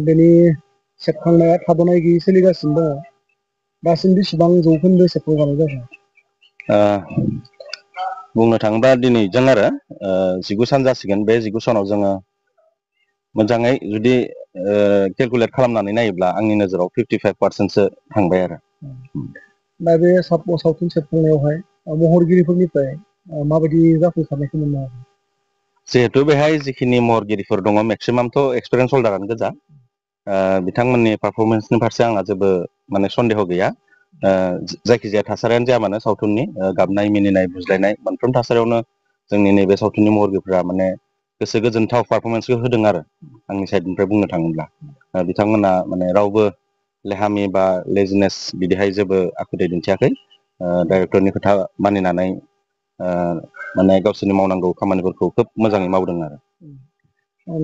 बेनि सेबखांनाया थाद'नाय गैयै सोलिगासिनो दङ दासिम बेसेबां जौखोन्दो सेबखांजानाय जादों? बुंनो थाङोब्ला दिनैजों आरो 19 सान जासिगोन बे 19 सानाव जोङो मोजाङै जुदि केलकुलेट खालामनानै नायोब्ला आंनि नोजोराव 55%सो थांबाय आरो। दा बे सावथुन सेबखांनायावहाय महरगिरिफोरनिफ्राय माबायदि जाफुंसारनायखौ मोननो हादों? जिहेथु बेहाय जिखिनि महरगिरिफोर दङ मेक्सिमामथ' एक्सपिरियेन्स हल्डारानो गोजा। बिथांमोननि पारफरमेन्सनि फारसे आंहा जेबो माने सन्देह गैया। जायखिजाया थासारियानो जाया मानो सावथुननि गाबनाय मिनिनाय बुज्लायनाय मोनफ्रोम थासारियावनो जोंनि नैबे सावथुननि महरगिरिफ्रा माने गोसो गोजोनथाव पारफरमेन्सखौ होदों आरो आंनि साइडनिफ्राय बुंनो थाङोब्ला बिथांमोना माने रावबो लेहामि बा लेजिनेस बिदिहाय जेबो आखुथाय दिन्थियाखै। डाइरेक्टरनि खोथा मानिनानै माने गावसोरनि मावनांगौ खामानिफोरखौ खोब मोजाङै मावदों आरो।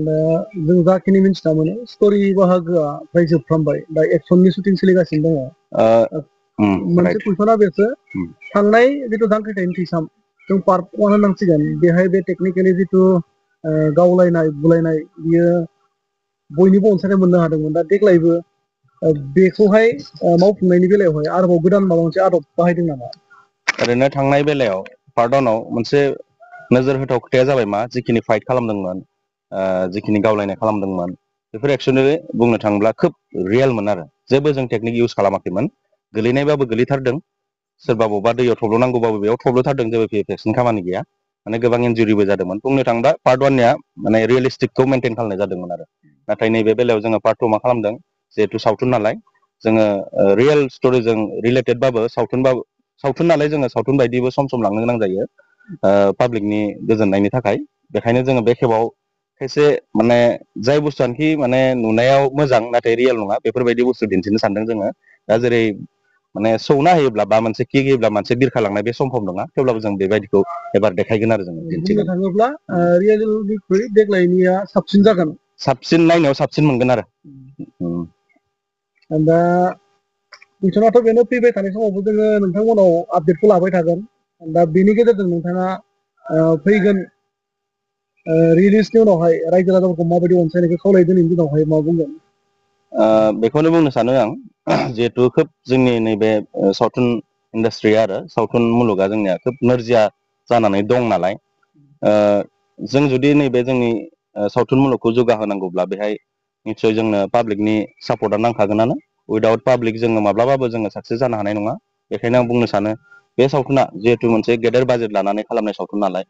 दा जों जाखिनि मिन्थिना मोनो स्ट'रि बाहागोआ फ्राय जोबफ्रामबाय दा एक्सननि शुटिं सोलिगासिनो दङ। मोनसे राइट कुइसना बेसो थांनाय जिथु जांख्रिथायनि थैसाम जों पार्ट 1 होननांसिगोन बेहाय बे टेकनिकेलि जिथु गावलायनाय बुलायनाय बियो बयनिबो अनसायनाय मोननो हादोंमोन। दा देग्लायबो बेखौहाय मावफुंनायनि बेलायावहाय आरोबाव गोदान माबा मोनसे आदब बाहायदों नामा? ओरैनो थांनाय बेलायाव पार्ट 1आव मोनसे नोजोर होथाव खोथाया जाबाय मा जिखिनि फाइट खालामदोंमोन जिखिनि गावलायनाय खालामदोंमोन बेफोर एक्सुवेलि बुंनो थाङोब्ला खोब रियेलमोन आरो जेबो जों टेकनिक इउस खालामाखैमोन। गोलैनायबाबो गोलैथारदों सोरबा बबेबा दैयाव थब्ल'नांगौबाबो बेयाव थब्ल'थारदों जेबो भिएफएक्सनि खामानि गैया। माने गोबां इन्जुरिबो जादोंमोन बुंनो थाङोबा पार्ट 1निया माने रियेलिस्टिकखौ मेनटेन खालामनाय जादोंमोन आरो। नाथाय नैबे बेलायाव जोङो पार्ट 2 मा खालामदों जिहेथु सावथुन नालाय जोङो रियेल स्ट'रिजों रिलेटेडबाबो सावथुन नालाय जोङो सावथुन बायदिबो सम सम लांनो गोनां जायो पाब्लिकनि गोजोननायनि थाखाय। बेखायनो जोङो बे खेबाव खायसे माने जाय बुस्थुआनोखि माने नुनायाव मोजां नाथाय रियेल नङा बेफोरबायदि बुस्थु दिन्थिनो सानदों जोङो। दा जेरै माने सौना होयोब्ला बा मोनसे किक होयोब्ला मोनसे बिरखालांनाय बे सम्भब नङा थेवब्लाबो जों बेबायदिखौ एबार देखायगोन आरो जोङो बुंनो दिन्थिगोन। थाङोब्ला रियेलनिख्रुइ देग्लायनिया साबसिन जागोन। साबसिन नायनायाव साबसिन मोनगोन आरो। दा कुइसनाथ' बेनो फैबाय थानाय समावबो जोङो नोंथांमोनाव आपडेटखौ लाबाय थागोन। दा बेनि गेजेरजों नोंथाङा फैगोन रिलिजनि उनावहाय रायजो राजाफोरखौ माबायदि अनसायनायखौ खावलायो दिनैनि दिनावहाय मा बुंगोन? बेखौनो बुंनो सानो आं जिहेथु खोब जोंनि नैबे सावथुन इन्डास्ट्रिया आरो सावथुन मुलुगा जोंनिया खोब नोरजिया जानानै दं नालाय जों जुदि नैबे जोंनि सावथुन मुलुगखौ जौगाहोनांगौब्ला बेहाय निस्सय जोंनो पाब्लिकनि सापर्टआ नांखागोनानो। उइदाउट पाब्लिक जोङो माब्लाबाबो जोङो साक्सेस जानो हानाय नङा। बेखायनो आं बुंनो सानो बे सावथुना जिहेथु मोनसे गेदेर बाजेट लानानै खालामनाय सावथुन नालाय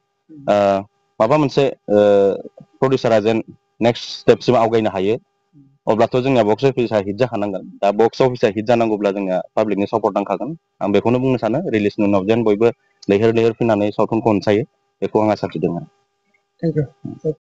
माबा मोनसे प्रडिउसारा जेन नेक्स्ट स्टेपसिम आवगायनो हायो अब्लाथ' जोंनिया बक्स अफिसा हिट जाखानांगोन। दा बक्स अफिसा हिट जानांगौब्ला जोंनिया पाब्लिकनि सापर्ट नांखागोन। आं बेखौनो बुंनो सानो रिलिजनि उनाव जेन बयबो लैहोर लैहोर फैनानै सावथुनखौ अनसायो बेखौ आं आसा थिदों। Thank you.